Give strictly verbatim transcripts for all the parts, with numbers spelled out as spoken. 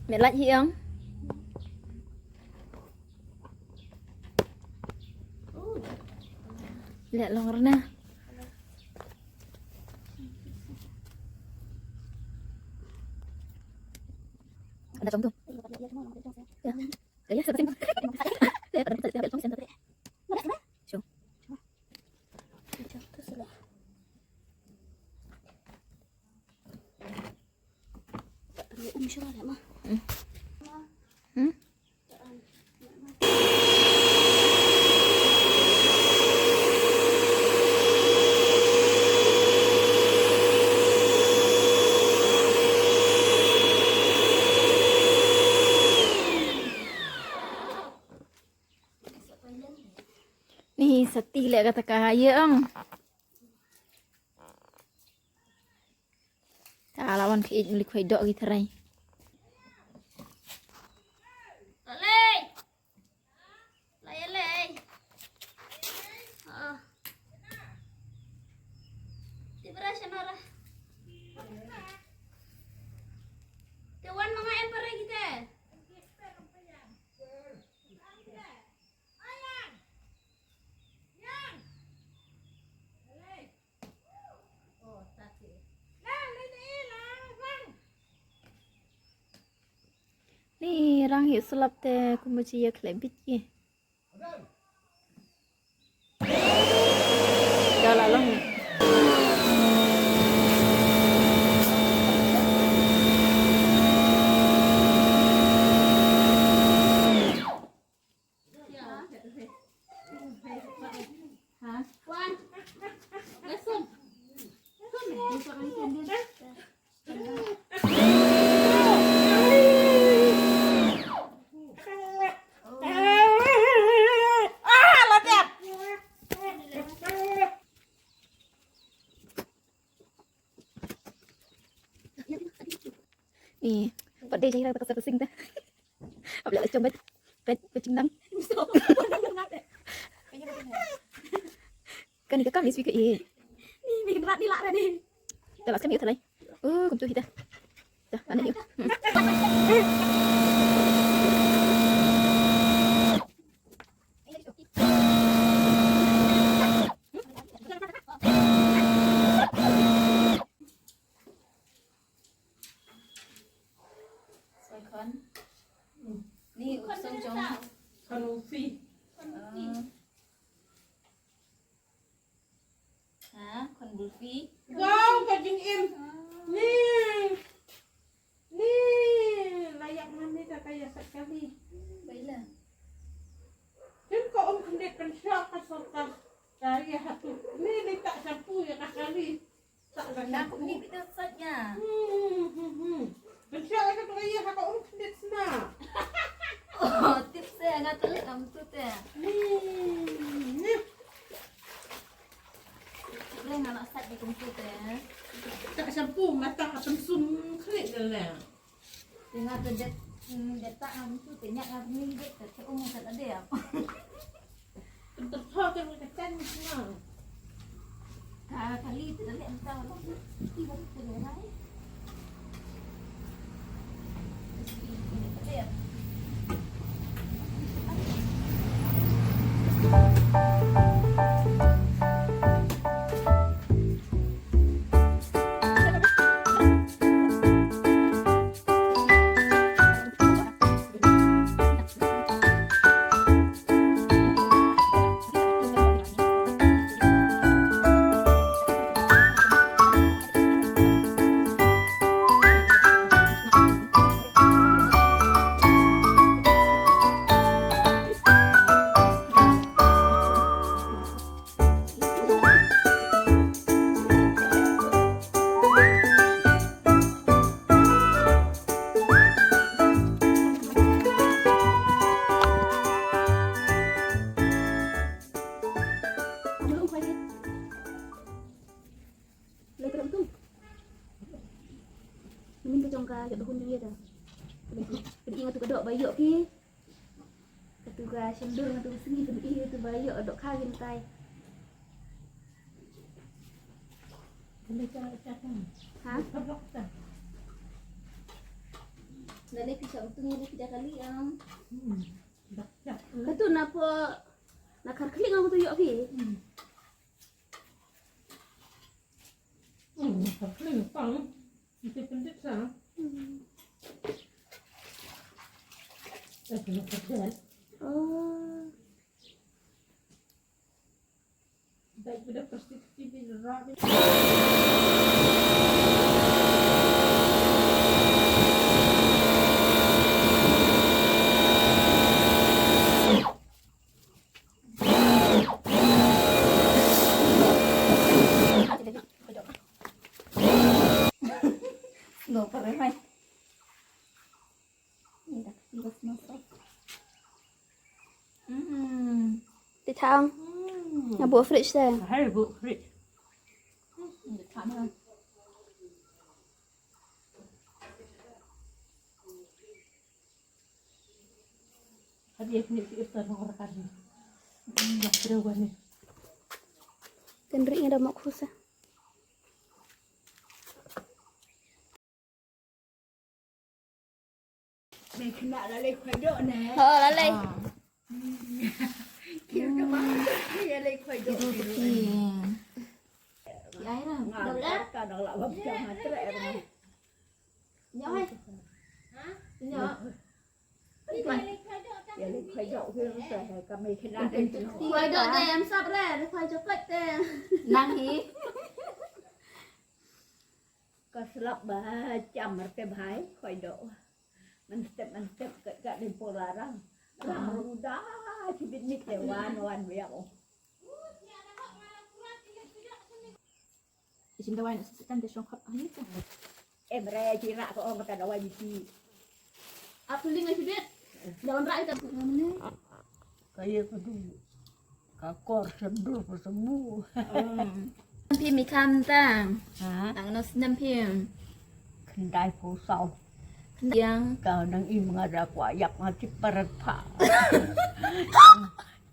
Me lait hi ong. Leh long rna. Ada contoh. Ya. Ya, ya, satu sen. Ya, ada satu sen. Sure. Hmm? Ni sati leh kata ka ïa ong. Ta la wan khie mlik khoi dok ki trai. Alei. Lai alei. Ah. Ti bara shamara. Te wan manga em para kita. Ni rang hi slap te kumba chi ïa khleh bit ki. Da la long. Ih, pat dei jai rai pat kasar sing ta. Ap leh la chong bet, bet, bet ching nang. Kani ka kam ni speaker ih. Ni, ni kena ni lah dah ni. Dah lah sekali thalai. Oh, kumtu kita. Dah, anak yuk. Soikhon. Ni u song jong. Khon u fi. Ah. Ha, khon gulfi. Gong ka jingim. Ni. Ni layak mane ka kaya sat kali. Baiklah. Kin ka um khyndiat kan syak ka sorkar. Kaya hatu. Ni ni tak shampoo ya ka kali. Nga kum ni bit da sat nga. Hmm, hmm, hmm. Bensha ïa ka tu ïa ha ka um khyndiat sna. Oh, tip se nga telik ngam tu te. Hmm. Re nga nak sat di kum tu te. Tak shampoo mata ka pensum khyndiat le. Nga te dep, mm, dep tak ngam tu te nyak ngam ni dep te um ka la dep. Ka kali te dep entah lo. Ti ba te le rai. Lai ka dok tu. Min ka jong ka jong ka hun jong ïa ta. Pynïeng atu ka dok ba ïoh ki. Katu ka shandor nga tu ka sngi tu ïa tu ba ïoh dok kha kin tai. Ha? Na le phi sa utung le phi da kali am. Hmm. Dak dak. Katu na po na kar klik ngam tu yok phi. Hmm. Hmm, kar klik pang. Ite pendek sa. Hmm. Eh, kena pedas. Oh. Slow pa rin, ay. Hindi, hindi ko sinasabi. Mm. Ti thang. Mm. Nga buh fridge te. Hai buh fridge. Mm, ti thang. Hadi ni ti iftar hong rakan. Mm, dah terus ni. Kendri nga da mok khusa. Ho, la lei. Nang hi. Ka slap ba chamar te bhai, khoi doh. Man step, man step, ka, ka dei por arang. Rang ruda, chibit mit te wan, wan biak o. Isim dawai na sisitan te shong khap ani te. Em re, chira ko ong ka dawai B P. Ap tuling ai chibit. Dawan rai ta. Ka ye ka du. Ka kor sha dur pa semu. Phi mi kham ta. Ha? Nang no snem phi. Khyndai phew saw. Yang. Ka nang im nga da kwah ïap nga tip parat pha. Tang,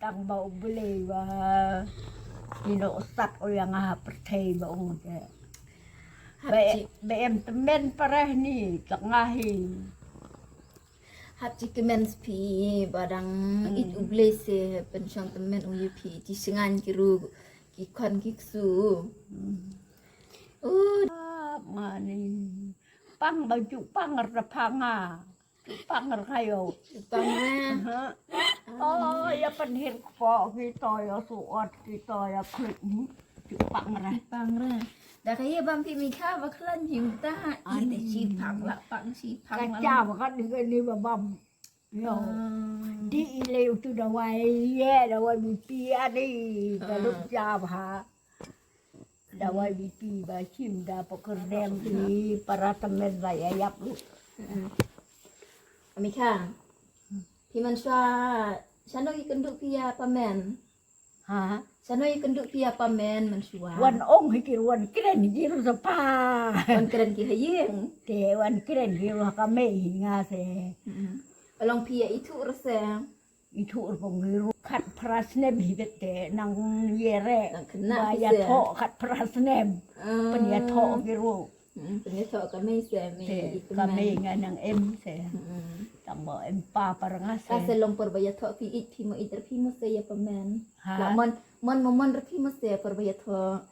tang ba U Blei ba. Ino sat u ïa nga ha pyrthei ba ong te. Ba, ba em tymmen parah ni tang nga hi. Hap ti kmen phi ba dang ïeit U Blei se pynshong tymmen u ïa phi ti shngain ki ru ki khon ki ksu. U mani pang ba ju pang ra pang a. Ju pang ra kayo. Pang ra. Oh, ïa pynhir kpo ki to ïa suot ki to ïa klik ni. Pang ra. Pang ra. Da ka ye bam phi mi kha ba khlan him ta. Ai da shi pang la pang shi pang la. Ka cha ba ka ni ka ni ba bam. Yo. Di ile u tu dawai ye dawai B P a di. Ka lu cha ba. Dawai B P ba chim da pokor dem di para temen ba ya yap lu. Mi kha. Phi man sha shano i kendu phi ya pa men. Ha? Shano i kynduh phi ïa pa men mynshuwa? Wan ong hi ki wan kren hi ki ruh sa pa. Wan kren ki ha ïing. Te wan kren ki ruh ha ka mei hi nga se. Mm. Ka long phi ïa ithuh ruh se. Ithuh ruh pong hi ruh khat phra snem hi bet te nang ïa re. Nang khynnah ba hi ïa se. Thoh khat phra snem. Ah. Pyn ïa thoh ki ruh. Mm, pynïathoh ka mei se, mei. Te, i ka mei nga nang em se. Mm. Tang ba em pa para nga se. Ka se long por ba ïathoh phi ïeit phi mo ïeit re phi mo se ïa pa men. Ha? La mon, mon mo mon re phi mo se por ba ïathoh.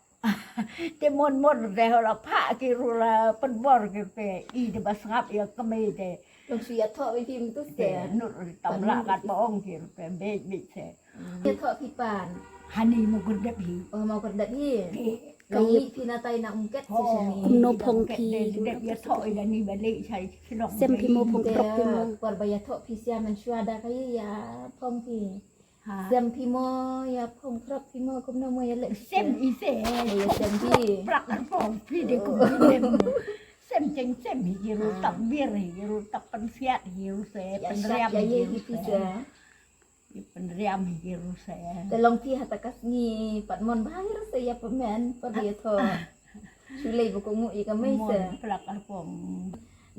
Te mon mon re ho la pha ki ru la pynbor ki pe i de ba sngap ïa ka mei te. Long shu ïathoh ïa phi mo tu se. Te, nur tam la kat ba ong ki ru pe bej bej se. Te thoh phi pan. Hani mo kurdep hi. Oh, mo kurdep hi. Te, ka yi phi na tai na umket si sini. Kumno phong phi. Te, te, ya thoh ida ni balik sai shnong. Sem phi mo phong prok phi mo. Te, por ba ya thoh phi sia mynshuwa da ka yi ya phong phi. Ha. Sem phi mo ya phong prok phi mo kumno mo ya lek. Sem i se. Ya sem phi. Prok phong phi de kumno mo. Sem jeng sem hi ru tap bir hi ru tap pynsiat hi ru se. Ya pynriam ya hi ru se. Pynriam hi ki ruh sa ïa. Te long phi ha ta ka sngi pat mon bha hi ruh sa ïa pa men, pat ïa thoh. Shu lei ba ko ngu ïa ka mei sa. Mon plak ar pom.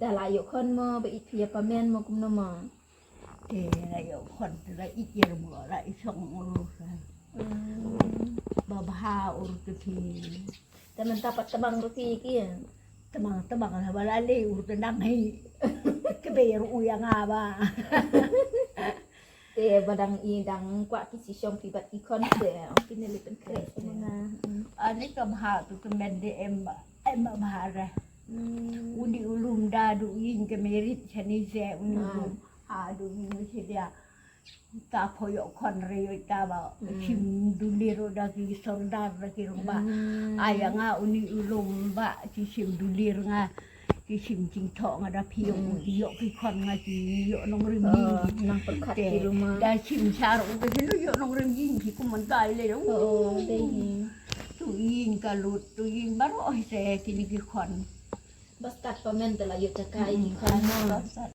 Da la ïoh khon mo ba ïeit phi ïa pa men mo kumno mo. Te la ïoh khon te la ïeit ïa ruh mo la ïeit song ruh sa. Hmm. Ba bha ur te phi. Te mynta pat tbang ruh phi ki. Tbang, tbang la ba la lei ur te dang hi. Kbe ruh ïa nga ba. Te ba dang i dang kwah ki shisha phi bad ki khon te, ong phi ne leh pynkhreh ma nga. Ani ka bha tu tu men de em ba, em ba bha re. Uni u lum da du ïing ka merit shane se uni u lum. Ha du ïing shi dia. Ta pho ïoh khon re ïoh ta ba. Shim dulir da ki sordar da ki rong ba. Ai ïa nga uni u lum ba ki shim dulir nga. Ki shim jingthoh nga da phi ïoh ki khon nga ki ïoh nongrim ïing. Nang pyrkhat ki lum ma. Da shim shar u ka shim ïoh nongrim ïing ki kum man tai le. Tu ïing ka lut tu ïing baroh se kine ki khon. Ba stad pa men te la ïoh jaka ïa ki khon.